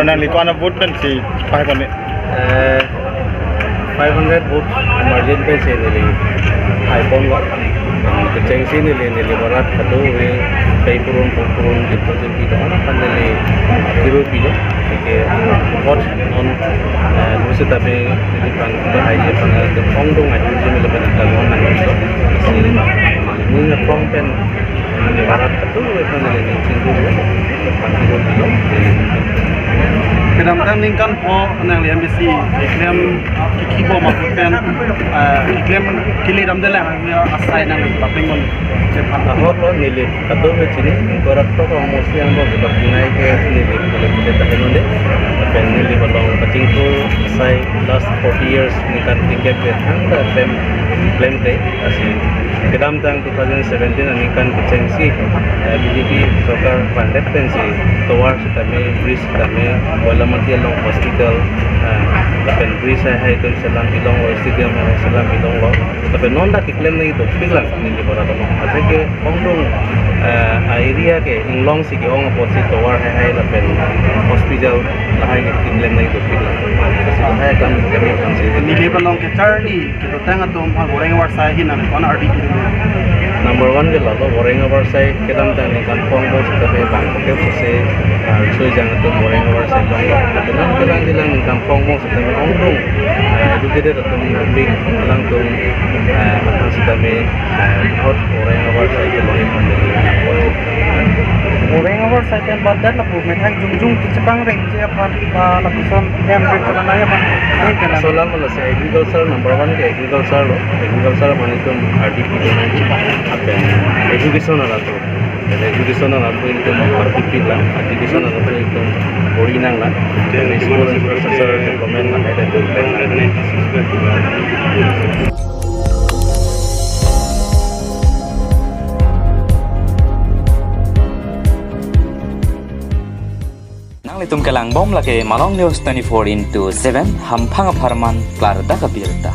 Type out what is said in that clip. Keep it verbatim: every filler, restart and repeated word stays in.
Nangli ko-an a vote pensi pahai pon-e? Eh, five hundred vote margin pensi neli pahai ponlo. Kechengsi neli, neli barat kadokave pei purun, pon purun, jilpo jilpi do-an aphan neli kiro pilo. Anke vote non, eh, nusita me neli phan bahai je phan ke ongdung ahi je neli phan tangwan nanglo. Si neli nangpong pen neli barat kadokave phan neli ning chingkir lo. Phan kiro pilo. Kedamtang ningkan pho nangli M A C keklem kiki bom apot pen, eh, keklem kele damde lang, ya, asai nangli papling mon. Jephan ahok lo neli kadokave chini, ingkoi ra throk almost yang bo, kiba kinai ke neli pule pule ta henonde. Pen neli balong kachingthur asai last forty years ningkan tingkep ke thangta klem, klemkle. Lasi kedamtang two thousand seventeen aningkan kechengsi, eh, B J P sorkar phan det pensi tovar sitame, bridge sitame, Boilamati along hospital, eh, lapen bridge hai hai atum selam pilonglo, stadium hai selam pilonglo. Lapen non ta keklem nangji dopiklang neli barat along. Atheke ongdung, eh, a-area ke inglongsi ke-ong apotsi tovar hai hai lapen hospital lahai ke keklem nangji dopiklang. Lasi lahai akam keklem nangji aphansi neli balong kecharli kedotang atum ha Boreng Avarsai ahin nang ko-an ardi pilo? Number one ke lalo, Boreng Avarsai kedamtang ningkan pon bom sitame bang ke puse, ah, riso ejang atum Boreng Avarsai long. Kedam kelang kelang ningkan pon bom sitame ongdung, ah, educated atum big alangtum, ah, aphan sitame, ah, hot Boreng Avarsai kelong iphan neli. Boreng Avarsai pen bandet lapu methang jongjong kechepangrengjiji aphan, ah, lapuson hem pen kalanai aphan, eh, kalanai. Solam lo si agriculture number one ke agriculture lo, agriculture aphan itum ardi pidun nangji, lapen education alangtum, education alangtum itum ardi pilang, education alangtum itum bor-i nanglang, lapen school infrastructure development lang, itum plan lang. Nanglitum kelang bom lake Malong News twenty-four into seven, hamphang apharman klardak abirta.